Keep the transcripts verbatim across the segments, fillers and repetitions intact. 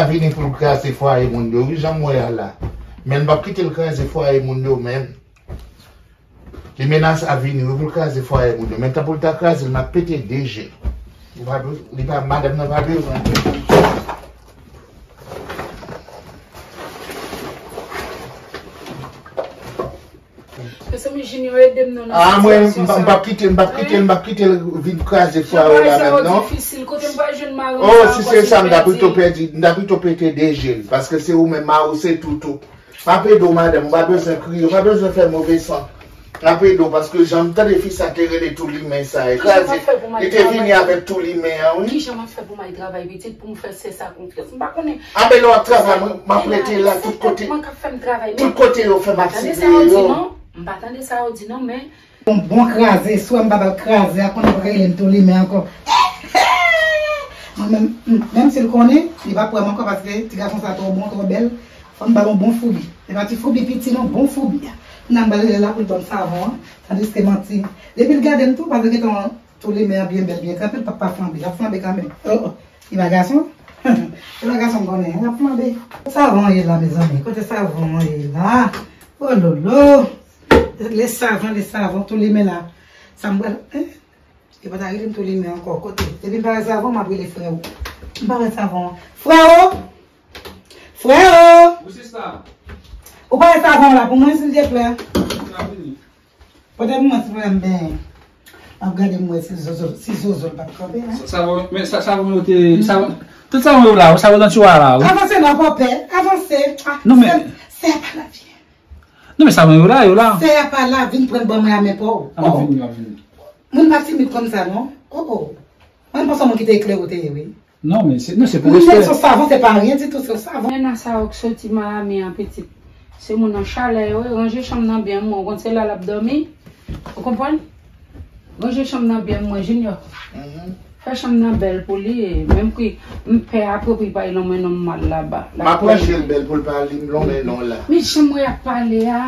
Vini pou l kraze fwaye moun yo, wi, jan m wè a la. Men l p ap kite l kraze fwaye moun yo menm. Li menase ap vini, wi, pou l kraze fwaye moun yo. Men tan pou l ta kraze l, m ap pete de je l. Li pa, li pa, madanm nan pa bezwen. Mezanmi, Junior, ede m non nan sitiyasyon sa. Ah, mwen, m p ap kite, m p ap kite, m p ap kite l vin kraze fwaye w la menm, non. Difisil. Kote m pral jwenn mari m sa ankò, si l pèdi? Oh, si se sa, m ta pito pèdi, m ta pito pete de je l, paske se ou menm, mari w se tout ou. M ap ede w, madanm, ou pa bezwen kriye, ou pa bezwen fè move san. M ap ede w, paske jan m tande fi sa te rele tou limen sa, e kraze, li te vini avèk tou limen an, wi. Kijan m ap fè pou m al travay, pitit, pou m fè sè sa konfyans? M pa konnen. Anben lè w ap travay, mwen, m ap rete la tout kote. Tout kote yo fè m ap siveye yo. M pa tande sa yo di non, men. Yon bon kraze, swè m pa pral kraze, a konnen pa rele m tou limen ankò. Mwen menm, menm si l konnen, li p ap wè m ankò paske ti gason sa twò bon, twò bèl. Fò m ba l yon bon foubi. Se pa ti foubi piti non, bon foubi. Kounya m pral rele l la pou l ban m savon an. Tandiske manti. Depi l gade m tou, paske gentan tou limen an byen bèl, byen kanpe, l p ap pa flanbe. L ap flanbe kanmenm. Oh, oh. Li pa gason? Se pa gason m konnen, l ap flanbe. Savon an ye la, mezanmi? Kote savon an ye la? Oh lolo. Le savon, le savon, tou limen la. Sa m pral, hein? Yo pa ta rele m tou limen ankò. Kote? Depi m pa wè savon, m ap rele frè w. M pa wè savon. Frè o! Frè o! Wi, sista. Ou pa wè savon la pou mwen, silteplè? Sa vini. Pote pou mwen, silteplè, m benyen. M ap gade m wè si zozo, si zozo l p ap kanpe, non? Sa, savon, men sa, savon yo te, savon, tout savon yo la, savon nan tiwa la, wi. Avanse non, pòpè, avanse. Ah, non, men sè, sè pa la, vyen. Non, men savon yo la, yo la. Sè a pa la, vin pran ban mwen a men pa w. Ap vini, ap vini. Moun pa timid kòm sa, non. Oh, oh. Mwen panse moun ki te eklere w te ye, wi. Non, men se, non, se pou respè. Moun se yon savon, se pa ryen ditou, se yon savon. Nèna sa yo k soti Miami an, pitit. Se moun nan chalè yo, ranje chanm nan byen, mwen, ou konn se la l ap dòmi. Ou konprann? Ranje chanm nan byen, mwen, Junior. Fè chanm nan bèl pou li, menm ki m pè apre pou li pa lonmen non m mal laba. M ap ranje l bèl pou l pa lonmen non la. Men jan mwen ap pale a,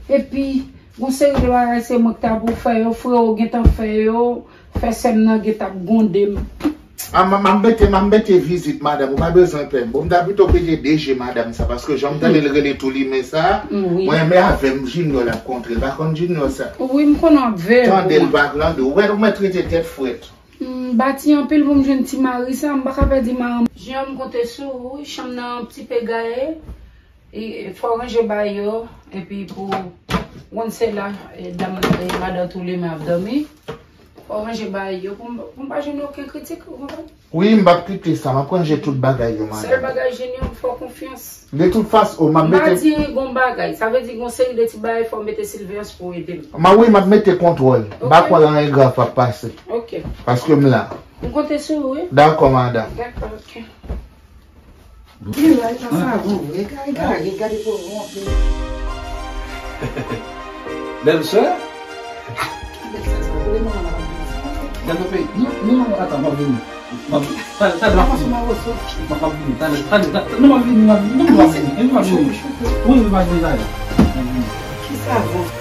epi gon seri de bagay se mwen ki ta pou fè yo, frè w gentan fè yo, fè sè m nan gentan ap gwonde m. A, m, m ap mete, m ap mete vizit madanm, ou pa bezwen pè. Bon, m ta pito pete de je madanm sa, paske jan m tande l rele tou limen sa, mwen renmen avè m Junior l ap kontre, l pa konn Junior sa. Wi, m konnen w ap veye l pou mwen. Tande l pa tande, ou wè, ou mèt rete tèt frèt. M bati anpil pou m jwenn ti mari sa, m pa ka pèdi mari m. Junior, m konte sou ou, wi, chanm nan ti pe gaye. E, fò w ranje bagay yo, epi pou, konn se la, e, dam, e, madan tou limen ap dòmi. Fò w ranje bagay yo pou m, pou m pa jwenn okenn kritik, ou konprann? Wi, m p ap kite sa, m ap ranje tout bagay yo, madanm. Sèl bagay, Junior, m fè w konfyans. De tout fason, m ap mete. M pa di gon bagay, sa vle di gon seri de ti bagay fò w mete siveyans pou w ede m. Ma, wi, m ap mete kontwòl. M pa kwè anyen grav p ap pase. Ok. Paske m la. M konte sou ou, wi. Dakò, madanm. Dakò, ok. Li la, li pa savon vre. Gade, gade, gade pou w anpil. Bèlsè? Bèlsè sa, pou le moman la, pa bèlsè. Gade yon peyi. Non, non, non, atan, m ap vini. M ap, talè, talè, m ap vini. M ap, m ap vini, talè, talè, talè. Non, m ap vini, m ap vini. Non, m ap vini. M ap vini. Wi, wi, m ap vini, talè. M ap vini. Ki savon?